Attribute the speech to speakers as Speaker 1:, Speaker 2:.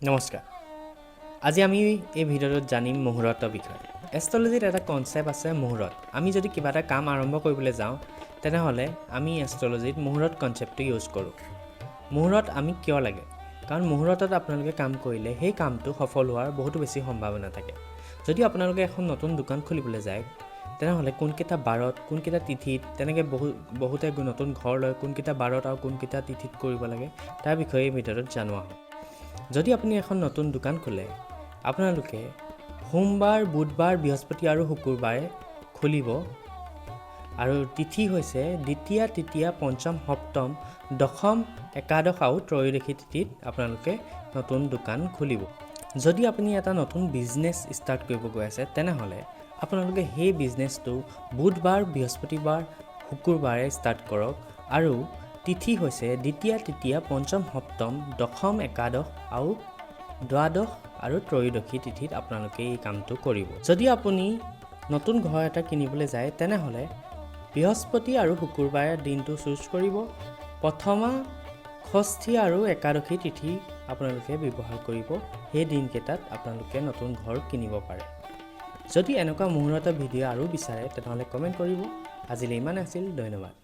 Speaker 1: নমস্কাৰ, আজি আমি এই ভিডিঅ'টোত জানিম মুহূৰ্তৰ বিষয়ে। এষ্ট্ৰলজিত এটা কনচেপ্ট আছে, মুহূৰ্ত। আমি যদি কিবা এটা কাম আৰম্ভ কৰিবলৈ যাওঁ, তেনেহ'লে আমি এষ্ট্ৰলজিত মুহূৰ্ত কনচেপ্টটো ইউজ কৰোঁ। মুহূৰ্ত আমি কিয় লাগে? কাৰণ মুহূৰ্তত আপোনালোকে কাম কৰিলে সেই কামটো সফল হোৱাৰ বহুতো বেছি সম্ভাৱনা থাকে। যদি আপোনালোকে এখন নতুন দোকান খুলিবলৈ যায়, তেনেহ'লে কোনকেইটা বাৰত, কোনকেইটা তিথিত, তেনেকৈ বহুতে নতুন ঘৰ লয়, কোনকেইটা বাৰত আৰু কোনকেইটা তিথিত কৰিব লাগে, তাৰ বিষয়ে এই ভিডিঅ'টোত জনোৱা হ'ব। যদি আপুনি এখন নতুন দোকান খোলে, আপোনালোকে সোমবাৰ, বুধবাৰ, বৃহস্পতি আৰু শুকুৰবাৰে খুলিব আৰু তিথি হৈছে দ্বিতীয়া, তৃতীয়া, পঞ্চম, সপ্তম, দশম, একাদশ আৰু ত্ৰয়োদশী তিথিত আপোনালোকে নতুন দোকান খুলিব। যদি আপুনি এটা নতুন বিজনেছ ষ্টাৰ্ট কৰিব গৈ আছে, তেনেহ'লে আপোনালোকে সেই বিজনেছটো বুধবাৰ, বৃহস্পতিবাৰ, শুকুৰবাৰে ষ্টাৰ্ট কৰক আৰু তিথি হৈছে দ্বিতীয়া, তৃতীয়া, পঞ্চম, সপ্তম, দশম, একাদশ আৰু দ্বাদশ আৰু ত্ৰয়োদশী তিথিত আপোনালোকে এই কামটো কৰিব। যদি আপুনি নতুন ঘৰ এটা কিনিবলৈ যায়, তেনেহ'লে বৃহস্পতি আৰু শুকুৰবাৰে দিনটো চুজ কৰিব। প্ৰথমা, ষষ্ঠী আৰু একাদশী তিথি আপোনালোকে ব্যৱহাৰ কৰিব। সেই দিনকেইটাত আপোনালোকে নতুন ঘৰ কিনিব পাৰে। যদি এনেকুৱা মুহূৰ্তৰ ভিডিঅ' আৰু বিচাৰে, তেনেহ'লে কমেণ্ট কৰিব। আজিলৈ ইমান আছিল, ধন্যবাদ।